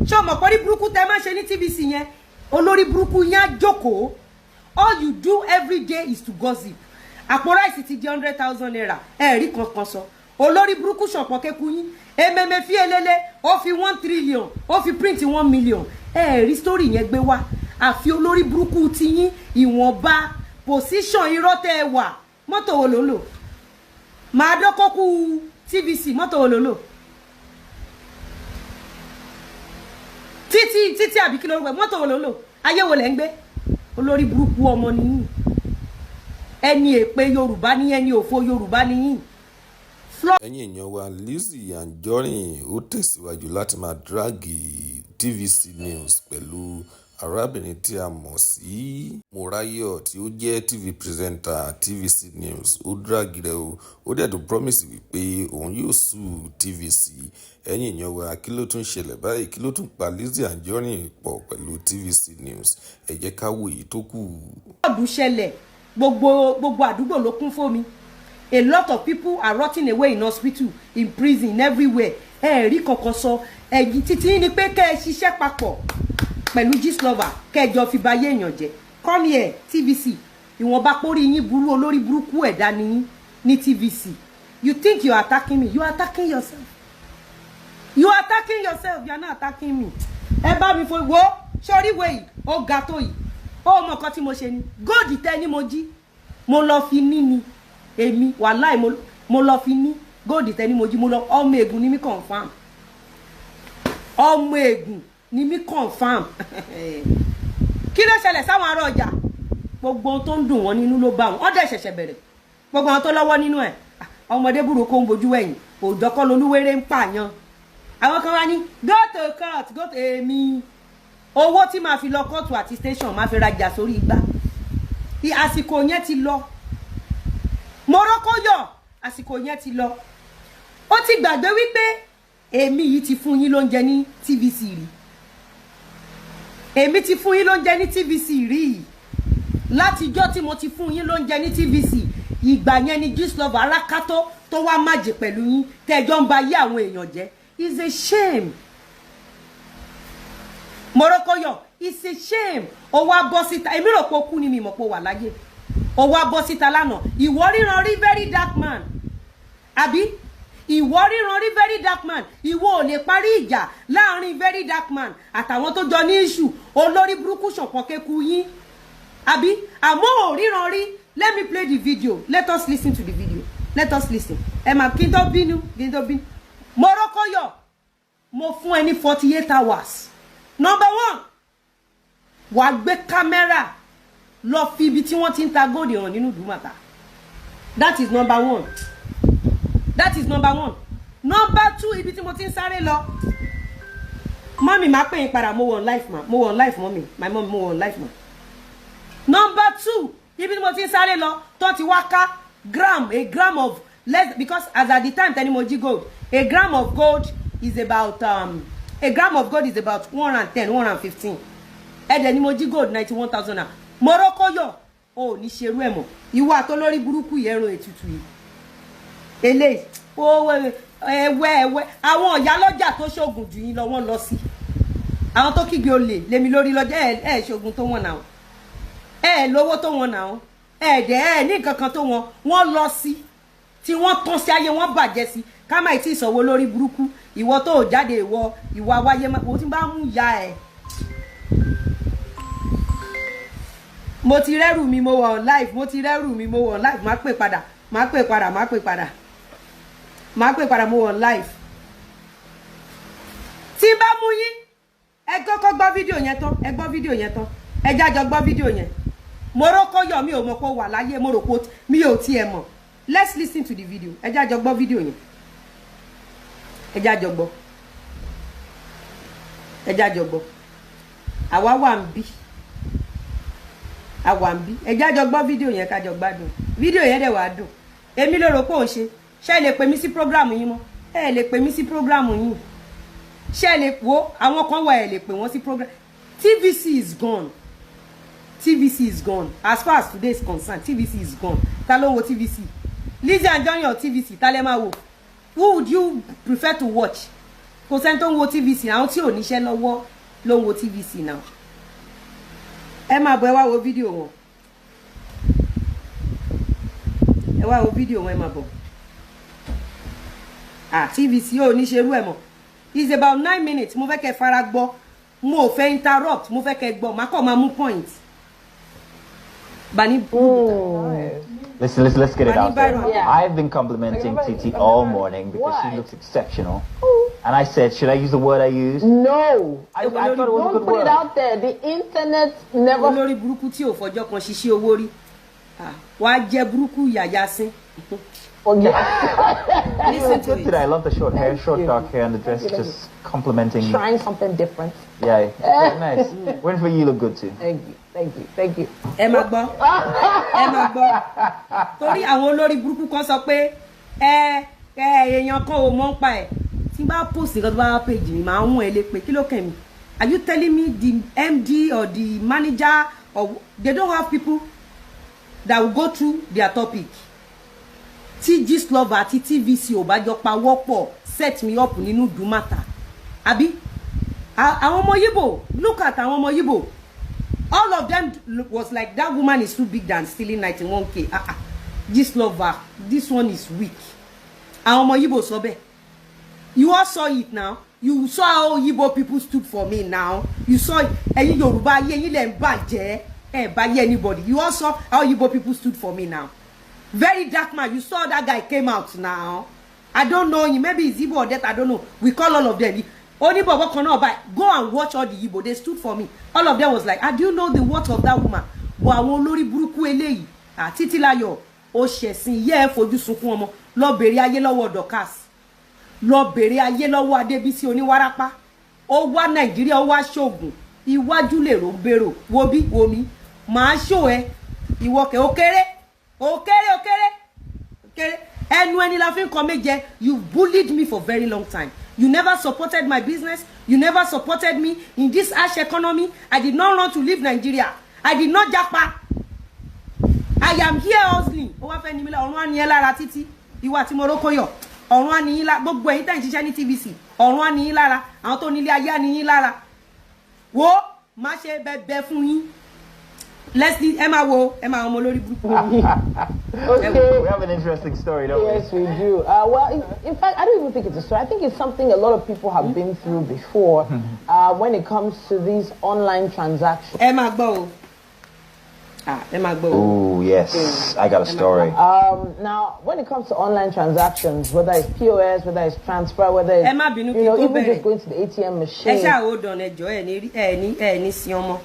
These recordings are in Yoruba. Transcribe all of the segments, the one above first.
Ṣé o mọ̀ pé orí burúkú tẹ máa ṣe ní TVC yẹn, olórí burúkú yẹn á jókòó. All you do every day is to gossip. Àpò rice ti di ₦100,000, ẹ̀ẹ́rí kankan sọ. Olórí burúkú ṣọ̀pọ̀ kéku yín ememe fi elele, ó fi 1 trillion, ó fi print 1 million. Ẹ̀ẹ́rí story yẹn gbé wá, àfi olórí burúkú ti yín. Ìwọ̀nba position irọ́ tẹ́ ẹ wà. Mọ́tò wo ló ń lò? Màá dọ́kọ́kú TVC. Mọ́tò wo ló ń lò? Títí títí àbí kí ló ń gbé? Mọ́tò wo ló ń lò? Ayé wo lẹ́ ń gbé? Olórí burúkú ọmọ nìyí. Ẹni èpè Yorùbá ní, ẹni òfo Yorùbá nìyí. Ẹ̀yin èèyàn wa, Lizzy Anjorin ó tẹ̀síwájú láti máa drag TVC News pẹ̀lú arábìnrin tí a mọ̀ sí Morayo, tí ó jẹ́ TV presenter TVC News. Ó drag rẹ̀ o, ó dẹ̀ tún promise wípé òun yóò sue TVC. Ẹ̀yin èèyàn wa, kí ló tún ṣẹlẹ̀ báyìí? Kí ló tún pa Lizzy Anjorin pọ̀ pẹ̀lú TVC News? Ẹ jẹ́ ká wo èyí tó kù. Ọdún ṣẹlẹ̀, gbogbo gbogbo àdúgbò ló kún fómi. A lot of people are rotting away in hospital, in prison, everywhere. Ẹ rí kankan sọ. Ẹ̀yìn títí ní pé kẹ́ ẹ ṣiṣẹ́ papọ̀ pẹ̀lú Gistlover, kẹ́ ẹ jọ fi ba ayé èèyàn jẹ́. Come here, TVC. Ìwọ̀nba pórí yín burú, olórí burúkú ẹ̀dá ni yín ní TVC. You think you are attacking me. You are attacking yourself. You are attacking yourself. You are not attacking me. Ẹ bá mi fo wo sórí ìwé yìí, ó ga tó yìí. Ó mọ nǹkan tí mo ṣe ni. Gold tẹ ní mo jí, mo lọ fi ní ni. Èmi wàláì, mo lọ fi ní gold tẹ ní mo jí, mo lọ. Ọmọ ègùn ni mí, confam. Ọmọ ègùn ni mí, confam. Kí ló ṣẹlẹ̀ sáwọn ará ọjà? Gbogbo ohun tó ń dùn wọ́n nínú ló bá wọn. Wọ́n dẹ̀ ṣẹ̀ṣẹ̀ bẹ̀rẹ̀. Gbogbo àwọn tó lọ́wọ́ nínú ẹ̀, ọmọdé burúkú ń bojú ẹ̀yìn, òòjọ́ kọ́ lolúwéré ń pààyàn. Àwọn kan wá ní go to court, go to. Èmi, owó tí màá fi lọ kóòtù àti station, máa fi rajà sórí igbá. Àsìkò yẹn ti lọ. Mọ̀rọ́kọ́yọ̀, àsìkò yẹn ti lọ. Ó ti gbàgbé wípé èmi yìí ti fún yín lóúnjẹ ní TVC rí. Èmi ti fún yín lóúnjẹ ní TVC rí. Látijọ́ tí mo ti fún yín lóúnjẹ ní TVC, ìgbà yẹn ni Gistlover alákátó tó wá májè pẹ̀lú yín, tẹ́jọ́ ń ba yé àwọn èèyàn jẹ́. It's a shame, Mọ̀rọ́kọ́yọ̀. It's a shame. Ó wá bọ́ síta. Èmi rò pé ó kú ni, mi mọ̀ pé ó wà láyé. Ó wá bọ́ síta lánàá. Ìwọ ríran rí Very Dark Man, àbí? Ìwọ ríran rí Very Dark Man. Ìwọ ò lè parí ìjà láàrin Very Dark Man àtàwọn tó jọ ní issue. Olórí burúkú ṣọ̀pọ̀ kéku yín, àbí? Àmọ́ ò ríran rí. Let me play the video. Let us listen to the video. Let us listen. Ẹ mà kí n tó bínú, kí n tó bínú. Mọ̀rọ́kọ́yọ̀, mo fún ẹ ní 48 hours. Number one, wàá gbé kámẹ́rà lọ fi ibi tí wọ́n ti ń ta gold hàn nínú Ìdúmọ̀tà. That is number one. That is number one. Number two, ibi tí mo ti ń sáré lọ. Mummy, máa pè yín padà. Mo wọ̀ live ma, mo wọ̀ live, mummy. My mom, mo wọ̀ live ma. Number two, ibi tí mo ti ń sáré lọ, tó ti wá ká gram, a gram of less, because as at the time tẹni mo jí gold, a gram of gold is about 110, 115. Ẹ̀dẹ̀ ni mo jí gold 91,000 naira. Mọ̀rọ́kọ́yọ̀, o ò ní ṣerú ẹ̀ mọ́. Ìwọ àtolórí burúkú yìí, ẹran ètùtù yìí, eléyìí ó ẹwẹ́ ẹwẹ́. Àwọn ọ̀yá lọ́jà tó ṣoògùn jù yín lọ, wọ́n lọ sí àwọn tó kígbe olè lèmi lórí lọ́jà. Ẹ̀ ẹ̀ ṣoògùn tó wọ̀n náà, ẹ̀ lówó tó wọ̀n náà, ẹ̀ dẹ̀ ẹ̀ ní nǹkan kan tó wọ̀n. Wọ́n lọ sí tí wọ́n tán sí ayé wọ́n bàjẹ́ sí. Ká má tí ì sọ̀wọ́ lórí burúkú. Ìwọ tó jáde, ìwọ ìwà wáyé wo tí bá mú ya ẹ̀. Mo ti rẹ́rù mi, mo wọ̀ live. Mo ti rẹ́rù mi, mo wọ̀ live. Má pè padà, má pè padà, má pè padà, má pè padà. Mo wọ̀ live. Tí bá mú yín, ẹ kọ́kọ́ gbọ́ fídíò yẹn tán. Ẹ gbọ́ fídíò yẹn tán. Ẹ jájọ gbọ́ fídíò yẹn. Mo rókó yọ, mi ò mọ̀ pé ó wà láyé. Mo rò pé mi ò tiẹ̀ mọ̀. Let's listen to the video. Ẹ jájọ gbọ́ fídíò yẹn. Ẹ jájọ gbọ́, ẹ jájọ gbọ́. Àwa wà ń bí, àwa ń bí. Ẹ jájọ gbọ́ fídíò yẹn, kájọ gbádùn fídíò yẹn. Dẹ̀ wàá dùn. Èmi ló rò pé òun ṣe. Ṣé ẹ lè pè mí sí program yín mọ́? Ẹ lè pè mí sí program yín. Ṣé ẹ lè wo àwọn kan wà? Ẹ lè pè wọ́n sí program. TVC is gone. TVC is gone. As far as today is concerned, TVC is gone. Ta ló ń wo TVC? Lizzy Anjorin or TVC, ta lẹ máa wò? Who would you prefer to watch? Kò sẹ́ni tó ń wo TVC. Àwọn tí ò níṣẹ́ lọ́wọ́ ló ń wo TVC náà. Ẹ máa bọ̀, ẹ wá wo fídíò wọn. Ẹ wá wo fídíò wọn, ẹ máa bọ̀. Ah, TVC ò ní ṣerú ẹ̀ mọ́. It's about 9 minutes. Mo fẹ́ kẹ́ fara gbọ́, mo ò fẹ́ interrupt, mo fẹ́ kẹ́ gbọ́. Màá kàn máa mú point bani. Listen, listen, let's get it Bani out there. Byron. Yeah. I've been complimenting Titi all morning because she Why? Looks exceptional. And I said, should I use the word I used? No. I thought it was a Don't good put word. It out there. The internet never Olórí burúkú tí ò fọjọ́ kan ṣiṣẹ́ owó rí. Ah, wàá jẹ burúkú yàyà sín. Forgets. Listen to Good it. today. I love the short hair, short You. Dark hair, and the dress Thank you, thank just complimenting. Trying something different. Yeah, it's very nice. Winfrey, you look good too. Thank you. Thank you. Thank you. Ẹ máa gbọ́, ẹ máa gbọ́, torí àwọn olórí burúkú kan sọ pé ẹ èèyàn kan ò mọ̀ ń pa ẹ̀. Tí n bá post nǹkan tó bá wá page mi, màá hún ẹ lé pé kí ló kàn mí? Are you telling me the MD or the manager or they don't have people that will go through their topic? Tí Gistlover àti TVC ò bá jọ pawọ́pọ̀ set me up nínú dùmàtà àbí àwọn ọmọ Yíbò, look at àwọn ọmọ Yíbò. All of them was like, "That woman is too big than stealing 91K. Ah ah, Gistlover, this one is weak." Àwọn ọmọ Yíbò sọ bẹ́ẹ̀. You all saw it now. You saw how Yibo people stood for me now. You saw it. Ẹ̀yin Yorùbá, ayé yín lẹ ń bàjẹ́. Ẹ bá yé anybody. You all saw how Yibo people stood for me now. Very Dark Man, you saw that guy came out now. I don't know him. Maybe it's Igbo or that, I don't know. We call all of them oni bobo kan náà báyìí. Go and watch all the Igbo. They stood for me. All of them was like, "Ah, do you know the worth of that woman?" But àwọn olórí burúkú eléyìí, Títílayọ̀, ó ṣẹ̀sìn yẹ́ ẹ fojú sunkún ọmọ. Lọ bèrè ayé lọ́wọ́ Dorcas, lọ bèrè ayé lọ́wọ́ Adébísí oníwárápá. Ó wá Nàìjíríà, ó wá ṣoògùn iwájú lè rò ń bèrò. Wo bí wo mi màá ṣó ẹ. Ìwọ kẹ, ó kéré, ó kéré, ó kéré, ó kéré. Ẹnu ẹni la fi ń kọ méje. You bullied me for very long time. You never supported my business. You never supported me in this harsh economy. I did not run to leave Nigeria. I did not japa. I am here hustling. Ó wá fẹ́ ní mi lá. Ọ̀run á ní ẹ lára. Títí ìwà tí mo rókó yọ, ọ̀run á ní yín lára. Gbogbo ẹ̀yin tẹ̀ ń ṣiṣẹ́ ní TVC, ọ̀run á ní yín lára. Àwọn tó nílé ayé á ní yín lára. Wo má ṣe bẹbẹ fún yín. Leslie, ẹ máa wo, ẹ máa ọmọ lórí burúkú. Okay. We have an interesting story, don't we? Yes, we do. Well, in fact, I don't even think it's a story. I think it's something a lot of people have been through before when it comes to these online transactions. Ẹ máa gbọ́ o. Ah, ẹ máa gbọ́ o. Oh, yes. I got a story. Now, when it comes to online transactions, whether it's POS, whether it's transfer, whether it's, Ẹ má bínú kí n tó even bẹ̀rẹ̀. Just going to the ATM Ẹ machine. ṣáà hold on. Ẹjọ́ ẹ ní ẹ ní ẹ ní sin ọmọ,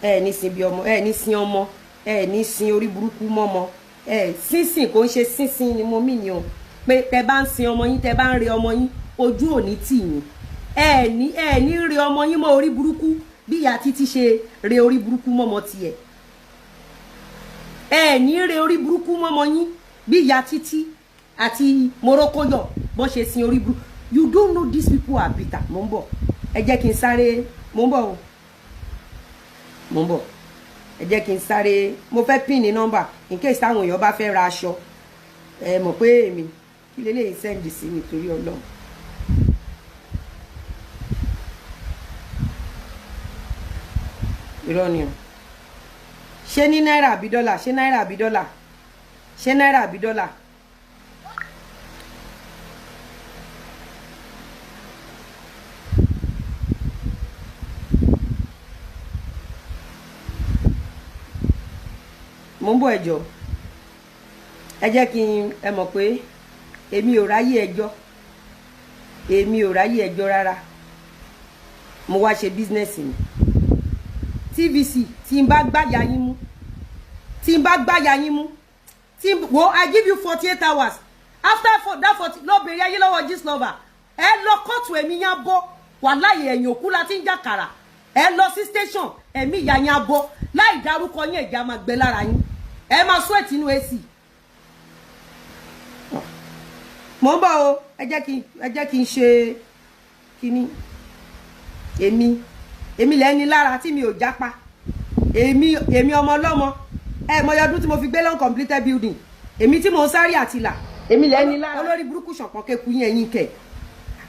ẹ ní sin bí ọmọ, ẹ ní sin ọmọ, ẹ ní sin orí burúkú mọ́mọ. Ẹ sínsìn kò ń ṣe sínsìn ni mo mí ni o, pé tẹ bá ń sin ọmọ yín, tẹ bá ń re ọmọ yín, ojú ò ní tì yín. Ẹ ní re ọmọ yín mọ́ orí burúkú bí ìyá Títí ṣe re orí burúkú mọ́mọ tiẹ̀. Ẹ ní re orí burúkú mọ́mọ yín bí ìyá Títí àti Morokoyọ bọ́n ṣe sin orí burúkú. You don't know, these people are bitter. Mo ń bọ̀, ẹ jẹ́ kí n sáré. Mo ń bọ̀ o, mo ń bọ̀. Ẹ jẹ́ kí n sáré, mo fẹ́ pin ní nọ́mbà in case táwọn èèyàn bá fẹ́ ra aṣọ. Ẹ mọ̀ pé èmi kí leléyìí send sí mi torí Ọlọ́run. Irọ́ ni o. Ṣé ní náírà àbí dọ́là? Ṣé náírà àbí dọ́là? Ṣé náírà àbí dọ́là? Mo ń bọ̀, ẹjọ́ ẹ jẹ́ kí n ẹ mọ̀ pé èmi ò ráyè ẹjọ́, èmi ò ráyè ẹjọ́ rárá. Mo wá ṣe business mi. TVC, tí n bá gbáya yín mú, tí n bá gbáya yín mú, tí wo, I give you 48 hours. After for that 40, lọ bèrè ayé lọ́wọ́ Gistlover. Ẹ lọ kóòtù, ẹ̀mí yẹn bọ́. Wàláyé, ẹ̀yìn òkú la ti ń jàkàrà. Ẹ lọ sí station, ẹ̀mí ìyá yẹn bọ́. Láì dárúkọ yín, ẹ̀jẹ̀ á máa gbẹ lára yín. Ẹ máa sweat inú AC. Mo ń bọ̀ o. Ẹ jẹ́ kí n ṣe kíní. Èmi lẹ́ni lára tí mi ò jápa. Èmi ọmọ ọlọ́mọ, ẹ mọ ọdún tí mo fi gbé long completed building, èmi tí mo ń sáré àtìlà, èmi lẹ́ni lára. Olórí burúkú ṣọ̀pọ̀n kéku yín, ẹ̀yin kẹ̀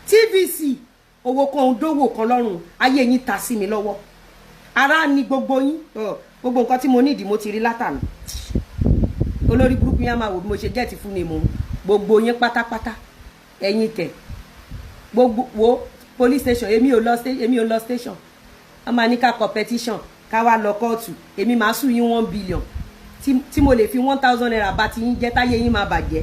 TVC. Owó kan ń dówò kan lọ́rùn. Ayé yín ta sí mi lọ́wọ́. Ara ni gbogbo yín. Gbogbo nǹkan tí mo nídìí, mo ti rí látànà. Olórí burúkú yẹn á máa wò bí mo ṣe get fún ni mò ń gbogbo yín pátápátá. Ẹ̀yin kẹ̀, gbogbo wo police station, èmi ò lọ station. Wọ́n máa ní ká competition, ká wá lọ kóòtù. Èmi máa sue yín 1 billion, tí mo lè fi ₦1,000 bá ti yín jẹ́, táyé yín máa bàjẹ́.